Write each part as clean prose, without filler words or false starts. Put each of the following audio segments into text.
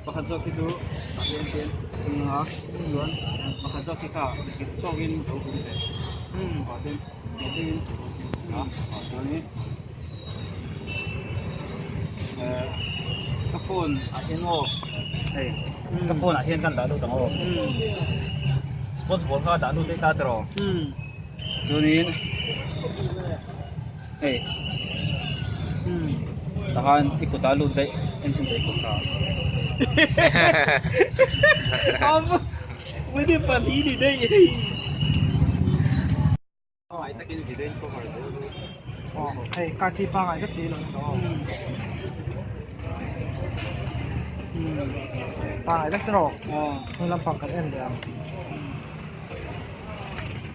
Pakhat zawk hi chu tah hian hian a chuan pakhat zawk hi kha dik tawkin lo hum ve ah hian nghet takin a chuanin eh ka phone ah hian aw hei ka phone ah hian kan dah lut ang aw sports ball kha dah lut daih ta tiraw chuanin hei tahan i kut ah lut daih en chhin daih kut kha Hei card hi pangai vek tih lo ni tawh pangai vek tiraw hnu lampang kan en leh ang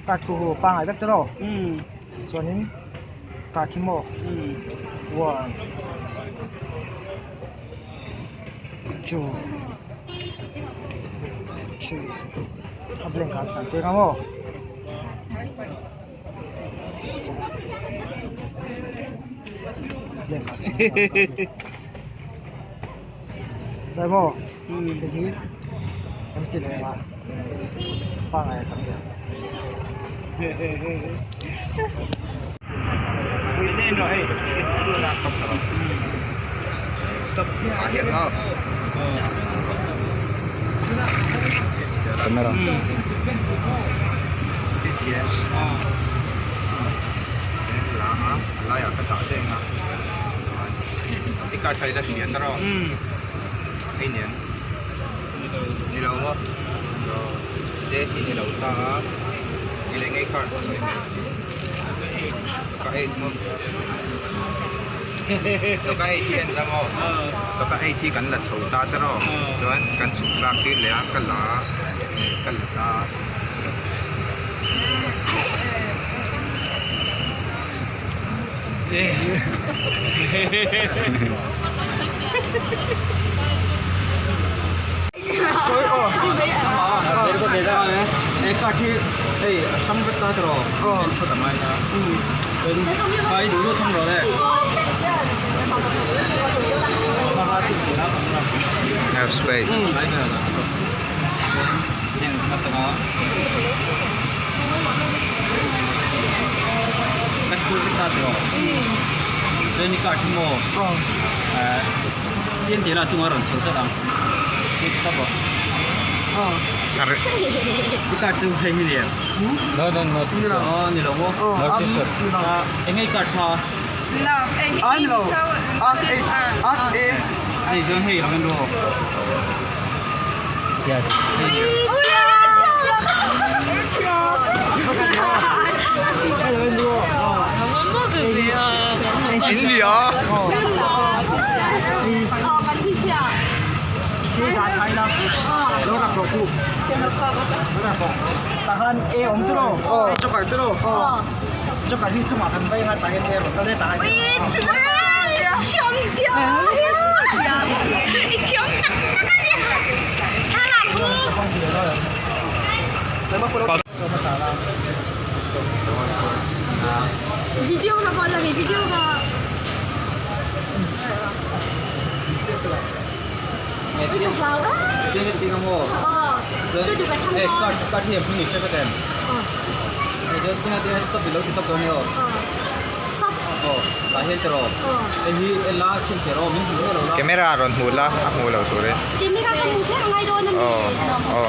card khu hu pangai vek tiraw chuanin card hi maw one two three a blank ah chan tir ang aw. Zai maw hei hi kan ti leh ang a pangai a chang leh ang. Camera. Ka ei khi kan la chho ta te rawh chuan kan chhuk thlak tir leh a ka la ka la ta. Camera rawn hmuh la a hmuh loh tur e. Aw aw.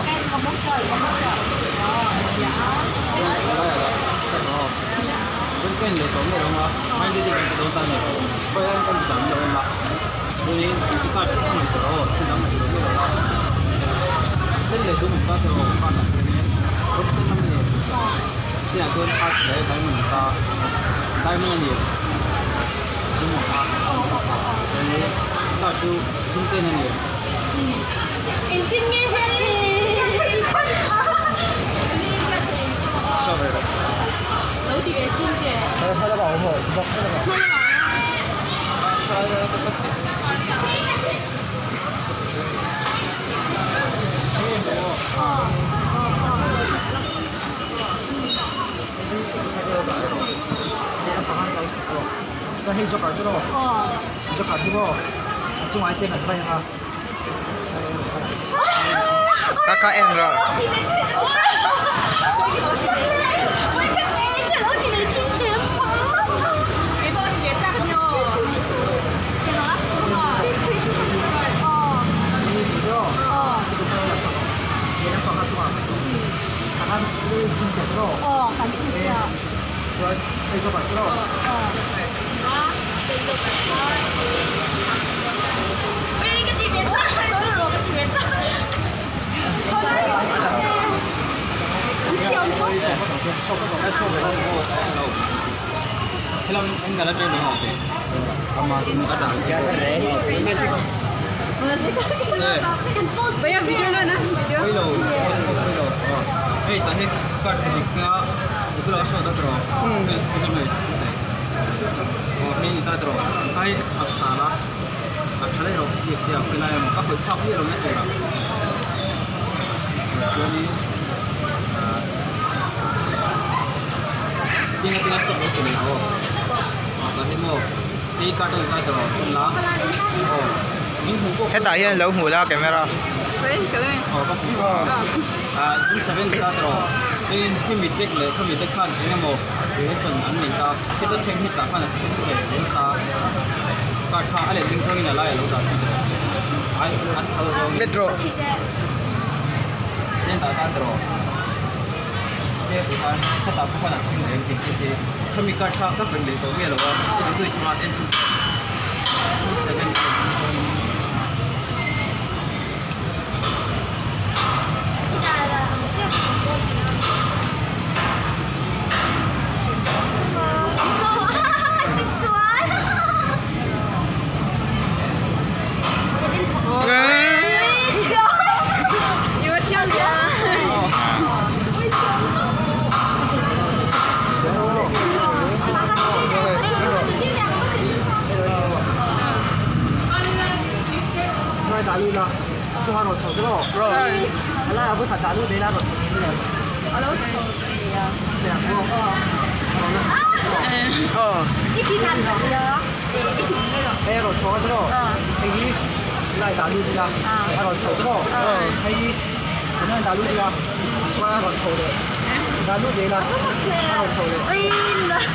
Chuan hei joker chu maw joker chu maw a chungah hian an vai ang a. Ka ka en rawh. Hetah hian lo hmuh la camera. Let rawh.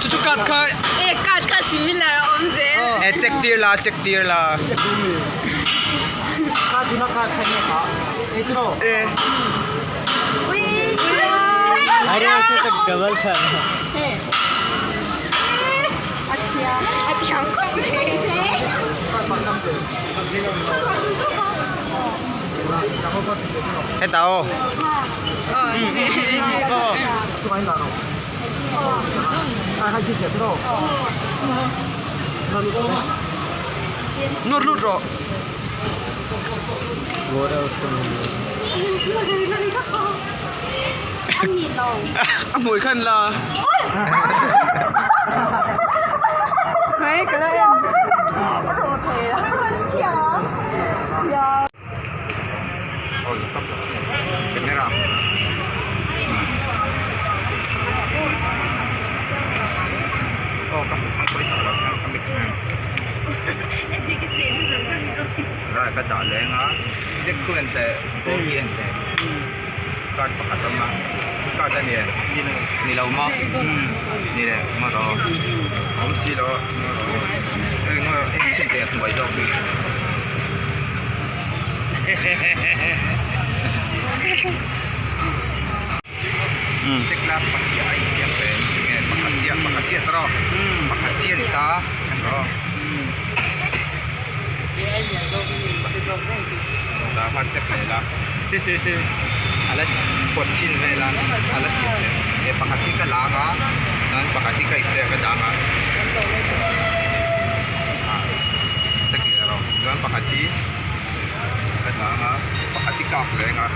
Chu chu card kha E card kha similar a awm zel. E check tir la check tir la. E. A thiam khawp mai. Hetah aw. Nawr lut rawh. A hmui khan la. Camera. Aw ka hmu ang pawhin tak lo hian ka mix mai ang. Ka dah leng a check tu en teh ball hi en teh card pakhat a awm a card a ni em ni lo maw ni le maw rawh awm si lo hei maw en chhin teh a hnuai zawk hi. Check la pakhat a insiam ve enge pakhat chiah pakhat chiah tawh pakhat chiah a ni ta rawh tah khan check leh la a la pawt chhin vel a a la siam leh he pakhat hi ka lang a chuan pakhat hi ka ipte ah ka dang a check leh rawh chuan pakhat hi ka dang a pakhat hi kak reng a.